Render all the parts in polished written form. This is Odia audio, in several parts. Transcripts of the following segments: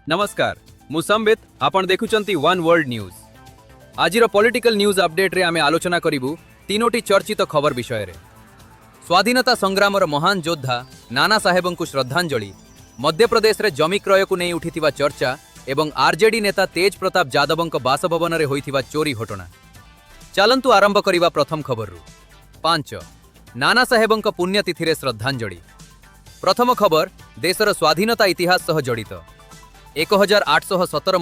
ନମସ୍କାର, ମୁଁ ସମ୍ବିତ। ଆପଣ ଦେଖୁଛନ୍ତି ୱାନ୍ ୱାର୍ଲଡ ନ୍ୟୁଜ୍। ଆଜିର ପଲିଟିକାଲ ନ୍ୟୁଜ୍ ଅପଡେଟ୍ରେ ଆମେ ଆଲୋଚନା କରିବୁ ତିନୋଟି ଚର୍ଚ୍ଚିତ ଖବର ବିଷୟରେ: ସ୍ୱାଧୀନତା ସଂଗ୍ରାମର ମହାନ ଯୋଦ୍ଧା ନାନା ସାହେବଙ୍କୁ ଶ୍ରଦ୍ଧାଞ୍ଜଳି, ମଧ୍ୟପ୍ରଦେଶରେ ଜମି କ୍ରୟକୁ ନେଇ ଉଠିଥିବା ଚର୍ଚ୍ଚା ଏବଂ ଆରଜେଡି ନେତା ତେଜ ପ୍ରତାପ ଯାଦବଙ୍କ ବାସଭବନରେ ହୋଇଥିବା ଚୋରି ଘଟଣା। ଚାଲନ୍ତୁ ଆରମ୍ଭ କରିବା ପ୍ରଥମ ଖବରରୁ। 5, ନାନା ସାହେବଙ୍କ ପୁଣ୍ୟତିଥିରେ ଶ୍ରଦ୍ଧାଞ୍ଜଳି। ପ୍ରଥମ ଖବର ଦେଶର ସ୍ୱାଧୀନତା ଇତିହାସ ସହ ଜଡ଼ିତ। 1817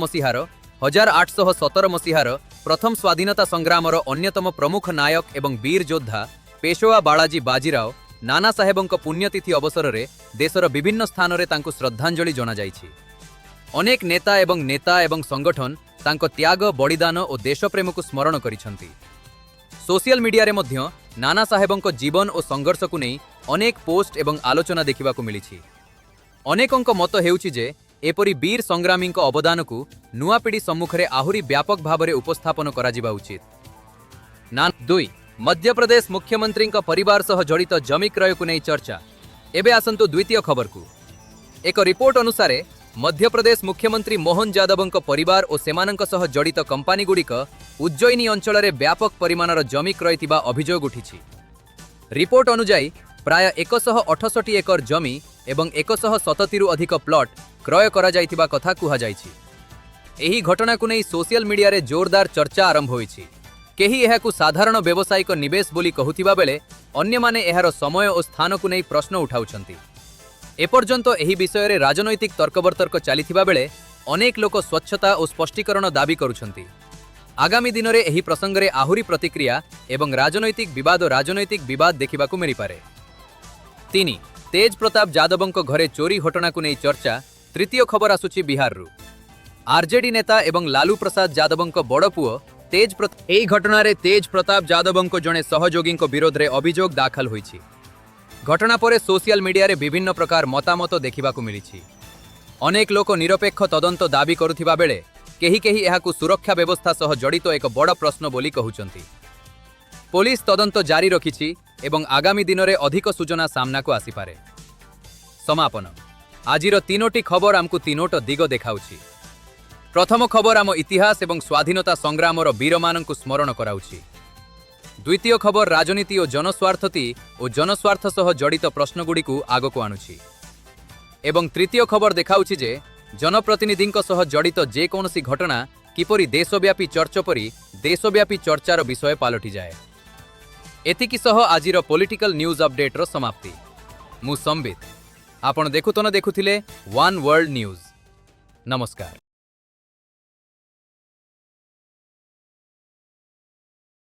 ମସିହାର ପ୍ରଥମ ସ୍ୱାଧୀନତା ସଂଗ୍ରାମର ଅନ୍ୟତମ ପ୍ରମୁଖ ନାୟକ ଏବଂ ବୀର ଯୋଦ୍ଧା ପେଶୋଆ ବାଳାଜୀ ବାଜିରାଓ ନାନା ସାହେବଙ୍କ ପୁଣ୍ୟତିଥି ଅବସରରେ ଦେଶର ବିଭିନ୍ନ ସ୍ଥାନରେ ତାଙ୍କୁ ଶ୍ରଦ୍ଧାଞ୍ଜଳି ଜଣାଯାଇଛି। ଅନେକ ନେତା ଏବଂ ସଂଗଠନ ତାଙ୍କ ତ୍ୟାଗ, ବଳିଦାନ ଓ ଦେଶପ୍ରେମକୁ ସ୍ମରଣ କରିଛନ୍ତି। ସୋସିଆଲ ମିଡିଆରେ ମଧ୍ୟ ନାନା ସାହେବଙ୍କ ଜୀବନ ଓ ସଂଘର୍ଷକୁ ନେଇ ଅନେକ ପୋଷ୍ଟ ଏବଂ ଆଲୋଚନା ଦେଖିବାକୁ ମିଳିଛି। ଅନେକଙ୍କ ମତ ହେଉଛି ଯେ ଏପରି ବୀର ସଂଗ୍ରାମୀଙ୍କ ଅବଦାନକୁ ନୂଆ ପିଢ଼ି ସମ୍ମୁଖରେ ଆହୁରି ବ୍ୟାପକ ଭାବରେ ଉପସ୍ଥାପନ କରାଯିବା ଉଚିତ। ନା 2, ମଧ୍ୟପ୍ରଦେଶ ମୁଖ୍ୟମନ୍ତ୍ରୀଙ୍କ ପରିବାର ସହ ଜଡ଼ିତ ଜମି କ୍ରୟକୁ ନେଇ ଚର୍ଚ୍ଚା। ଏବେ ଆସନ୍ତୁ ଦ୍ୱିତୀୟ ଖବରକୁ। ଏକ ରିପୋର୍ଟ ଅନୁସାରେ, ମଧ୍ୟପ୍ରଦେଶ ମୁଖ୍ୟମନ୍ତ୍ରୀ ମୋହନ ଯାଦବଙ୍କ ପରିବାର ଓ ସେମାନଙ୍କ ସହ ଜଡ଼ିତ କମ୍ପାନୀଗୁଡ଼ିକ ଉଜ୍ଜୟିନୀ ଅଞ୍ଚଳରେ ବ୍ୟାପକ ପରିମାଣର ଜମି କ୍ରୟ ଥିବା ଅଭିଯୋଗ ଉଠିଛି। ରିପୋର୍ଟ ଅନୁଯାୟୀ, ପ୍ରାୟ 168 ଏକର ଜମି ଏବଂ 170ରୁ ଅଧିକ ପ୍ଲଟ୍ କ୍ରୟ କରାଯାଇଥିବା କଥା କୁହାଯାଇଛି। ଏହି ଘଟଣାକୁ ନେଇ ସୋସିଆଲ ମିଡିଆରେ ଜୋରଦାର ଚର୍ଚ୍ଚା ଆରମ୍ଭ ହୋଇଛି। କେହି ଏହାକୁ ସାଧାରଣ ବ୍ୟବସାୟିକ ନିବେଶ ବୋଲି କହୁଥିବା ବେଳେ ଅନ୍ୟମାନେ ଏହାର ସମୟ ଓ ସ୍ଥାନକୁ ନେଇ ପ୍ରଶ୍ନ ଉଠାଉଛନ୍ତି। ଏପର୍ଯ୍ୟନ୍ତ ଏହି ବିଷୟରେ ରାଜନୈତିକ ତର୍କବିତର୍କ ଚାଲିଥିବା ବେଳେ ଅନେକ ଲୋକ ସ୍ୱଚ୍ଛତା ଓ ସ୍ପଷ୍ଟୀକରଣ ଦାବି କରୁଛନ୍ତି। ଆଗାମୀ ଦିନରେ ଏହି ପ୍ରସଙ୍ଗରେ ଆହୁରି ପ୍ରତିକ୍ରିୟା ଏବଂ ରାଜନୈତିକ ବିବାଦ ଦେଖିବାକୁ ମିଳିପାରେ। 3, ତେଜ ପ୍ରତାପ ଯାଦବଙ୍କ ଘରେ ଚୋରି ଘଟଣାକୁ ନେଇ ଚର୍ଚ୍ଚା। ତୃତୀୟ ଖବର ଆସୁଛି ବିହାରରୁ। ଆରଜେଡି ନେତା ଏବଂ ଲାଲୁ ପ୍ରସାଦ ଯାଦବଙ୍କ ବଡ଼ ପୁଅ ତେଜ ପ୍ରତାପ, ଏହି ଘଟଣାରେ ତେଜ ପ୍ରତାପ ଯାଦବଙ୍କ ଜଣେ ସହଯୋଗୀଙ୍କ ବିରୋଧରେ ଅଭିଯୋଗ ଦାଖଲ ହୋଇଛି। ଘଟଣା ପରେ ସୋସିଆଲ ମିଡିଆରେ ବିଭିନ୍ନ ପ୍ରକାର ମତାମତ ଦେଖିବାକୁ ମିଳିଛି। ଅନେକ ଲୋକ ନିରପେକ୍ଷ ତଦନ୍ତ ଦାବି କରୁଥିବା ବେଳେ କେହି କେହି ଏହାକୁ ସୁରକ୍ଷା ବ୍ୟବସ୍ଥା ସହ ଜଡ଼ିତ ଏକ ବଡ଼ ପ୍ରଶ୍ନ ବୋଲି କହୁଛନ୍ତି। ପୋଲିସ ତଦନ୍ତ ଜାରି ରଖିଛି ଏବଂ ଆଗାମୀ ଦିନରେ ଅଧିକ ସୂଚନା ସାମ୍ନାକୁ ଆସିପାରେ। ସମାପନ। ଆଜିର ତିନୋଟି ଖବର ଆମକୁ ତିନୋଟ ଦିଗ ଦେଖାଉଛି। ପ୍ରଥମ ଖବର ଆମ ଇତିହାସ ଏବଂ ସ୍ୱାଧୀନତା ସଂଗ୍ରାମର ବୀରମାନଙ୍କୁ ସ୍ମରଣ କରାଉଛି। ଦ୍ୱିତୀୟ ଖବର ରାଜନୀତି ଓ ଜନସ୍ୱାର୍ଥ ସହ ଜଡ଼ିତ ପ୍ରଶ୍ନଗୁଡ଼ିକୁ ଆଗକୁ ଆଣୁଛି ଏବଂ ତୃତୀୟ ଖବର ଦେଖାଉଛି ଯେ ଜନପ୍ରତିନିଧିଙ୍କ ସହ ଜଡ଼ିତ ଯେକୌଣସି ଘଟଣା କିପରି ଦେଶବ୍ୟାପୀ ଚର୍ଚ୍ଚାର ବିଷୟ ପାଲଟିଯାଏ। ଏତିକି ସହ ଆଜିର ପଲିଟିକାଲ ନ୍ୟୁଜ୍ ଅପଡେଟ୍ର ସମାପ୍ତି। ମୁଁ ସମ୍ବିତ, ଆପଣ ଦେଖୁଥିଲେ ୱାନ୍ ୱାର୍ଲଡ ନ୍ୟୁଜ୍। ନମସ୍କାର।